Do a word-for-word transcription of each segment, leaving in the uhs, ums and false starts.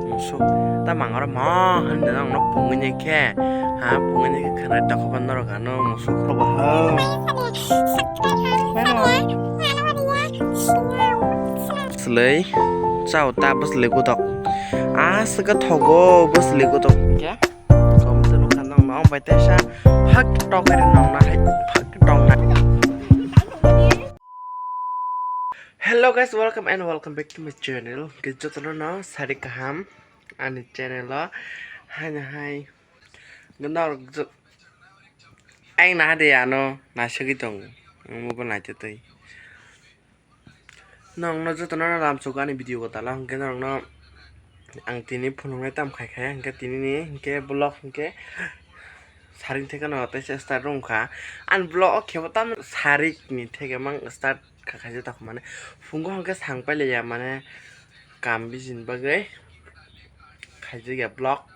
Musuk ta mangaro mo hinwi nang no pungwi ni khe ha pungwi ni khe khwnai tokhoba norok ano musuk robo ha. Swlai chao ta bwswlai kutok. Aswk khe thogo bwswlai kutok. Kom se nukha nang no bai tesa hak tokari nang na hai hak tong na. Hello guys, welcome and welcome back to my channel. Ke jotono no sari kaham ani channel o. Haino hai norok jo-, aing na hade ano naisagwi tong mobile naitwi twi. Nokno jotono no lamsok ani video ko tala hwnkhe norokno ang tini phunuknai tam khai kha hwnkhe tini ni hwnkhe vlog hwnkhe saring thekeno teisa start wngkha. Ani vlog o khebo tam sarik ni theke mang start kha khaijak mane phungo hwnkhe sang pailaiya mane kam bijini bagwi khaijakya vlog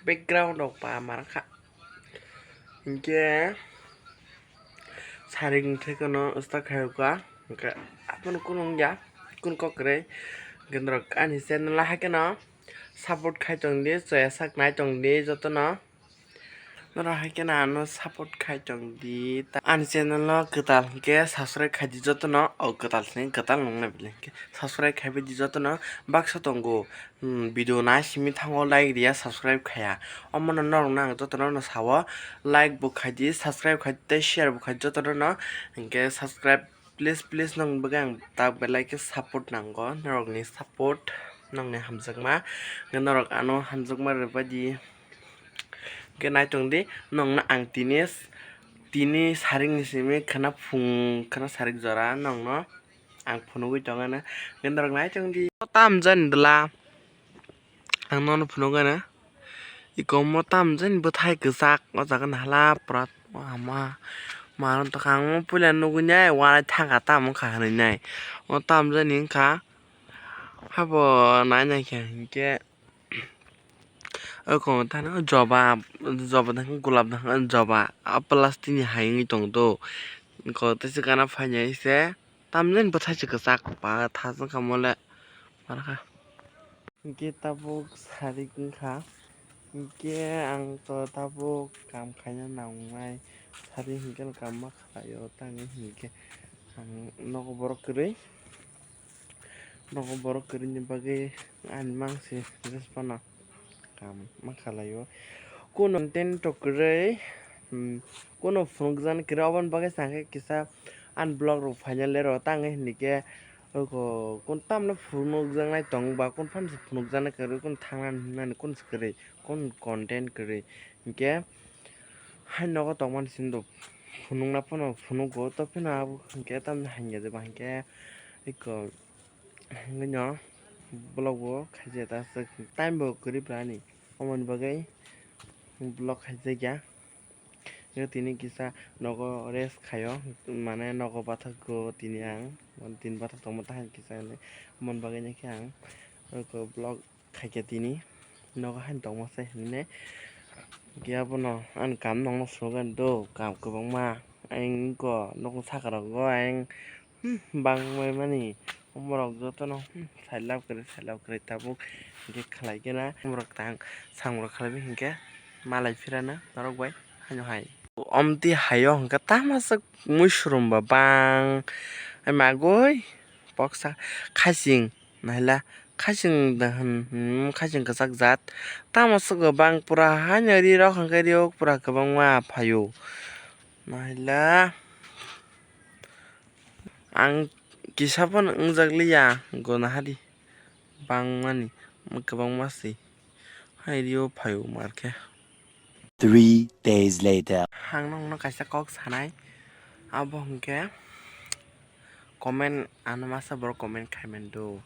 background rok ba mara kha hwnkhe. Sarik ni thekeno start khai kha hwnkhe abono kunu wngya kunu kok kwrwi hwnkhe norok ani channel o haikhe no support khai tongdi chaya sak nai tongdi jotono. Norok hai khe no ano support khai tong di. Ani channel no kwtal hwnkhe subscribe khai di jotono. O kwtal se kwtal nung nai bwle hwnkhe subscribe khai di jotono. Baksa tongo, hmm, video nai simi thango like riya subscribe khaiya. Omo no norok no ang jotono no sao like bo khai di subscribe khai di tei share bo khai di jotono no hwnkhe subscribe. Please, please, nokni bagwi ang tak belai khe support nango, norokni support, nokni hamjakma, hwnkhe norok ano hamjakma rwbaidi. Hwnkhe naitongdi, nokno ang tini, tini saringni simi khwna phung, khwna sarik jora nokno ang phunugwi tongano, hwnkhe norok naitongdi. Tamjani dwla. Ang nono phunukgana iko mo tamjani bwthai kwchak o jaga ni hala pura ama maron tokha ang puila nugui nai walai thangkha tamo wngkha hinui nai o tamjani wngkha habo nai nai khe hinkhe oko thani joba joba dangkhe gulab dangkhe joba o plastic ni hai wngwi tongdo iko teisa gana phainai se. Tamjani bwthai se kwchak ba thas wngkha mole manakha. Hinkhe tabuk sarik wngkha. Hinkhe ang to tabuk kam khaina nangnai. Sarik hinkhe no kam ma khlaio. Tamni hinkhe ang nogo borok kwrwi. Nogo borok kwrwini bagwi ani mangsi dress phano. Kam ma khlaio. Kuno content rok kwrwi, hmm, kuno phunukjani kwrwi, oboni bagwi chwng khe kisa ani vlog rok phaina lerw tangwi hinkhe oko kun tamno phunukjaknai tong ba kun phan se phunukjaknai kwrwi kun thangnani hwnmani kun se kwrwi kun content kwrwi hinkhe hai nogo tongmani simi do phunukna phano phunugo to phano abo hinkhe tamni hangya jeba hinkhe eko. Hwnwi no vlog bo khaijak ta aswk time bo kwrwi phrani, omoni bagwi vlog khaijakya. Tini kisa nogo rest khaio, mane nogo bathakgo tini ang, tini bathak tongma tahai kisa hinwi, omoni bagwi no khe ang vlog khaikha tini nogo haino tongma se hinwi. Khe abono ani kam nokno phunukgani do, kam kwbangma, ayang eko nokni saka rogo ayang. Hmm, bangmani omorok jotono, hmm, sailab kwrwi sailab kwrwi tabuk hinkhe khlai khe na omorok tang samung rok khlai bai hinkhe malai phirano norok bai haino hai. Omtwi haio hinkhe tamo swk muisurum ba bang magwi boksa khaching naila khaching da hwn, hmm, khaching kwchak jat tamo swk ba bang pura haino ri rok hinkhe ri o pura kwbangma phaio naila. Ang kisa phano wngjak liya gona hari bangmani kwbangma se hai rio phaio mar khe. Three days later. Ang nokno kaisa kok sanai abo hwnkhe comment ano masa borok comment khaimani do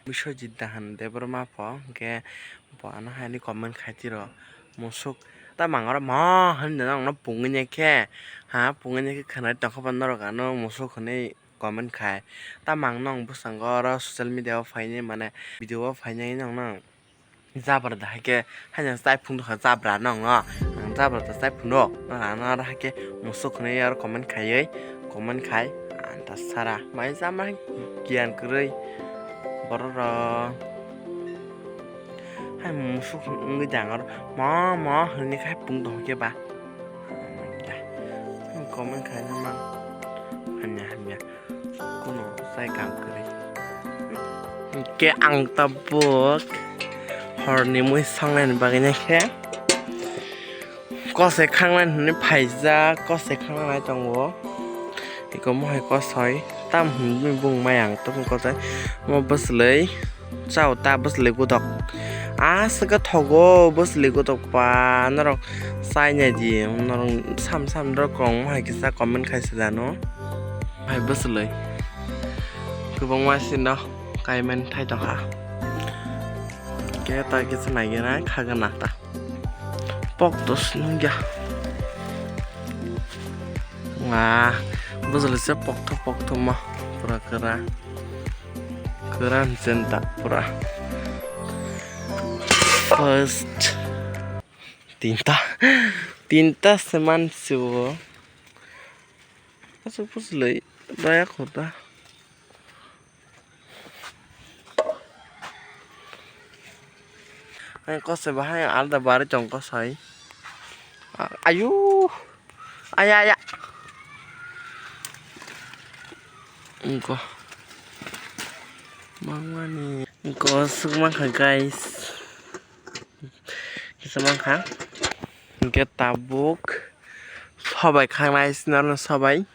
Biswajit Dahan Debbarma pho hwnkhe bo ano haini comment khaitiro musuk ta mangaro mo hinwi nokno pungwi khe ha pungwi khe khwnai tongkha ba norok ano musuk hinwi comment khai. Tamo ang nong bwskango oro social media o phainai mane video o phainai nong nong jabra da haikhe haino chai phung dukha jabra nong no ang jabra da chai phung do nang ano oro haikhe musuk hinwi oro comment khaiwi comment khai anta sara mai jama giyan kwrwi borok rok. Hai musuk wngwi dang aro ma ma hwnwi khai pung tong khe ba. Comment khaina ma hanya hanya kuno sai kam kwrwi. Hwnkhe ang tabuk horni mui songnaini bagwi khe kosoi khangnai hwnwi phaijak, kosoi khangnai tongo. Iko mohai kosoi tam hwnwi bung maya ang tabuk kosoi mo bwswlwi. Chao ta bwswlwi godok. Aswk thogo bwswlwi godok ba norok chai nai di norok sam sam norok kwbangma hai kisa comment khai sida no. Hai bwswlwi kwbangma sino kaiman thai tongkha. Khe ta kisa nai gana kha gana ta. Pok to swnam ya. Nga bwswlwi se pokthok pokthok ma pura kwra. Kwran chenta pura. First. Tinta. Tinta se mansibo. Aswk bwswlwi daya kho ta. Ang kosoi bahai alda bari tong kosoi. Ayu. Aya, aya. Engko. Mangmani. Engko sukma kha, guys. Kisa mankha. Engke tabuk. Sobai khangnai sinarno sobai.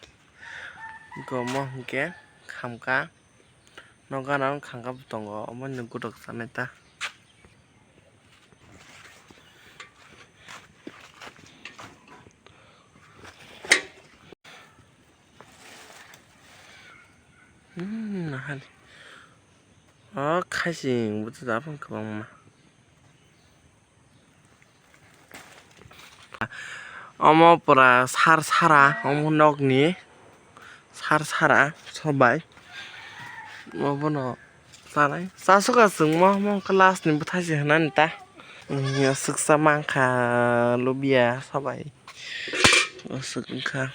Engko mo engke khamka. Nogo gana wng khangkha bo tongo, omo ni gotok sanai ta. Hmm, nahali. O khaising bwtwi da phang kwbangma. Omo pura sar sara, omo nokni sar sara sobai. Obono chanai. Chasukha chwngmo, omo class ni bwthai se hwnani ta. Aswksa mankha lubia sobai. Aswk wngkha.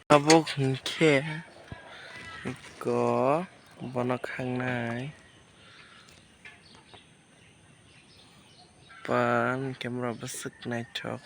Tabuk hwnkhe eko bono khangnai. Pan camera bwswk naithok.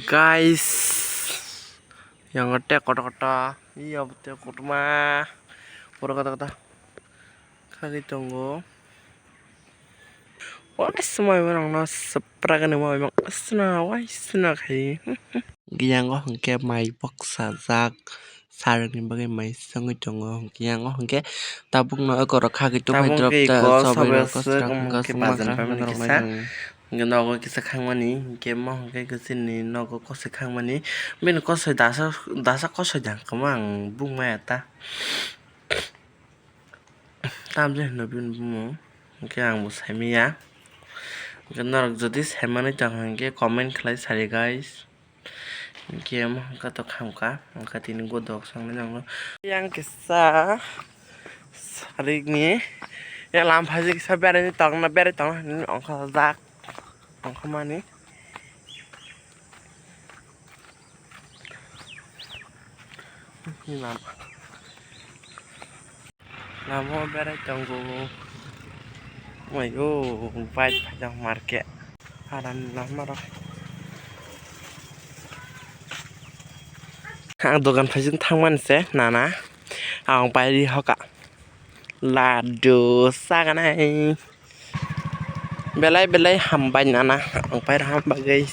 Guys, yang tei kotor kotor, iya tei kotorma, pura kotor kotor khagwi tongo. Waisumai borokno swprak ni waimang sna waisna khai. Yang o hwnkhe mai boksajak. Sarikni bagwi mai songwi tongo, hwnkhe yang o hwnkhe tabukno eko rok khagwi tongphai. Tabuk drop hwnkhe ta eko sobai sobai rok aswk swkang hwnkhe bazar swkang paimani rok kisa. Naijak. Hwnkhe nogo kisa khangmani, hwnkhe mo hwnkhe chini nogo kosoi khangmani. Bini kosoi dasa, dasa kosoi da hwnkhe mo ang bukmaya ta. Tamjani hwno bini bumung, hwnkhe ang bo saimanya. Hwnkhe norok jodi saimanwi tongkha hwnkhe comment khlai sadi guys. Hwnkhe omo hwnkha to khamkha, hwnkha tini godok sangnai nangno. Yang kisa sarikni, yang lam phaji kisa berai tongna, berai tongna hinwi ongkhorjak, ongkhormani. Lama, lama berai tongo. Mayo, bike phaijak market. Harani lama rok. Ang dogan phaijak thangmani se nana. Ang pai ri hoka. Ladu saganai. Belai belai hambai nana. Ang pai raham bagwi.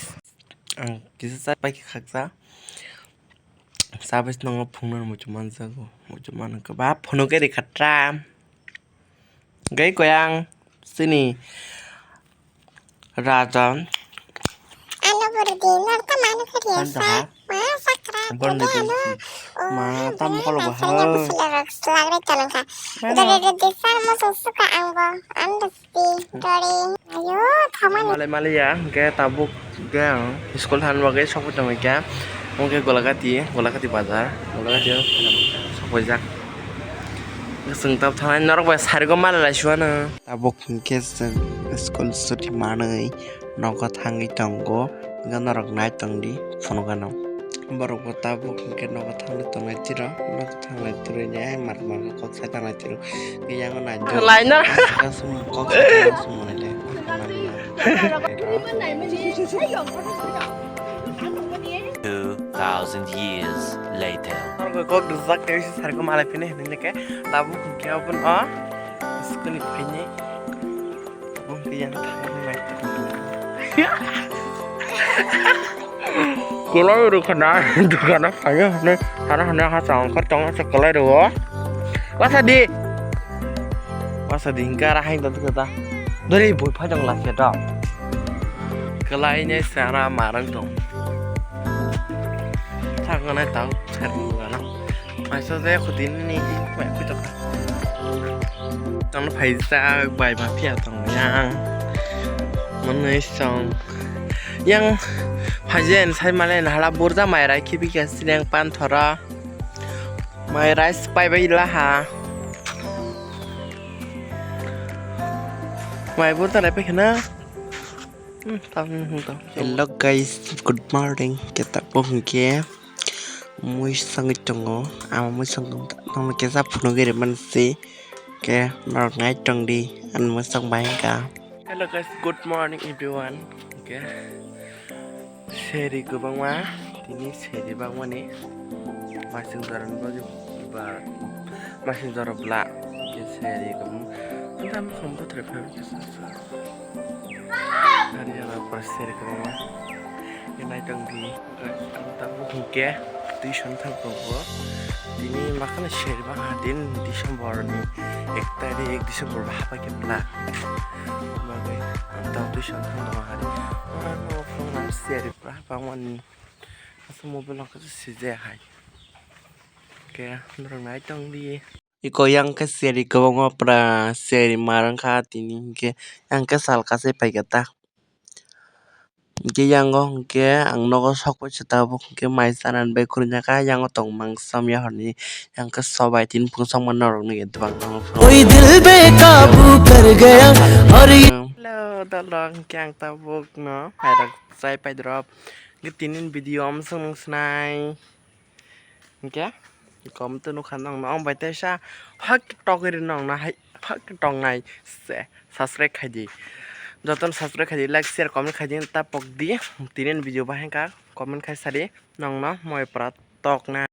Ang kisa chai pai khaksa. Sabis nongo phungnani muchung manjago, muchung mano khe ba phunuk eri khatra. Gai koyang sini raja. Ano burdi norta manu khe riya sa ma sakra. Borni ano ma tam kolo bahai. Dore de desa mo suka angbo ando. Dori, ayo, thamani. Malai maliya, hwnkhe tabuk, hwnkhe ang school thani bagwi sokwi tongwi kha. Hwnkhe Golagati, Golagati bazar, Golagati o sokphaijak. Chwng tab thangnai norok bai sarigo malai lai suano. Tabuk hinkhe chwng school chuti manwi nogo thangwi tongo. Hinkhe norok nai tongdi phunukano. Borok bo tabuk hinkhe nogo thangwi tongnai tiro. Nogo thangnai twrwini ai mar mar kok sai thangnai tiro. Hinkhe yango nai. Laina. Kok sai thangnai sumoni le. Two thousand years later. Norok kok rijak tei sarigo malai phini hinwi le khe tabuk hinkhe obono school ni phaini tabuk hinkhe yang thangwi nai. Kwlai rwkha na dukano phaio hinwi sana hinwi ha chwng khe tongna se kwlai rwo. Wasa di. Wasa di hinkhe ara haino tongkhe ta. Dori bui phai tong lakhe to. Kwlai ne sara marang tong. Thangna tau tharni gana. Maisa je khudin ni mai khutok. Tang phaijak bai ma phiya tong yang. Manwi song. Yang phajen sai malen hala burja mai rai khibi khe sileng pan thora. Mai rice pai bai la ha. Mai burja rai pai khna. Hmm, tang, hmm, tang. Hello guys, good morning. Kita pun ke mui sangwi tongo. Ama mui sangwi tongo. Tamo kesa phunugwi rwmani se. Ke norok nai tongdi. Ani mui song bai ka. Hello guys, good morning everyone. Okay. Seri kwbangma, tini seri bangmani. Masing jora ni bagwi ba masing jora bla. Okay, seri kwbang. Tamo som bothre phabi kesa. Hari jora pura seri kwbangma. Ke nai tongdi. Ang tabuk hinkhe tuition thang tongo. Tini makhano seri bangha din December ni ek tarik December ba hapai khe bla. Bagwi ang tabuk tuition thang tongo hari. Oro no phone seri bra bangmani. Aswk mobile o khe sijaya hai. Khe norok nai tongdi. Iko yang khe seri kwbangma pura seri mar wngkha tini hinkhe yang khe sal kasai paikha ta. Hinkhe yango hinkhe ang nogo sokpai se tabuk hinkhe mai chanani bai khurui naka yango tongmang somya horni yang khe sobai tini phung songma norok nugwi tongmang. Koi dil be kabu kar gaya aur ye Hello, dolong hinkhe ang tabuk no mairok chai paidrop hinkhe tini video om swngnai. Hinkhe kom to nukha nongno ong bai teisa phak tokri nongno hai phak tongnai se subscribe khaidi. Jotono subscribe khaidi, like, share, comment khaidi ta pokdi. Tini video bahai ka comment khai sadi nongno moi pura tokna.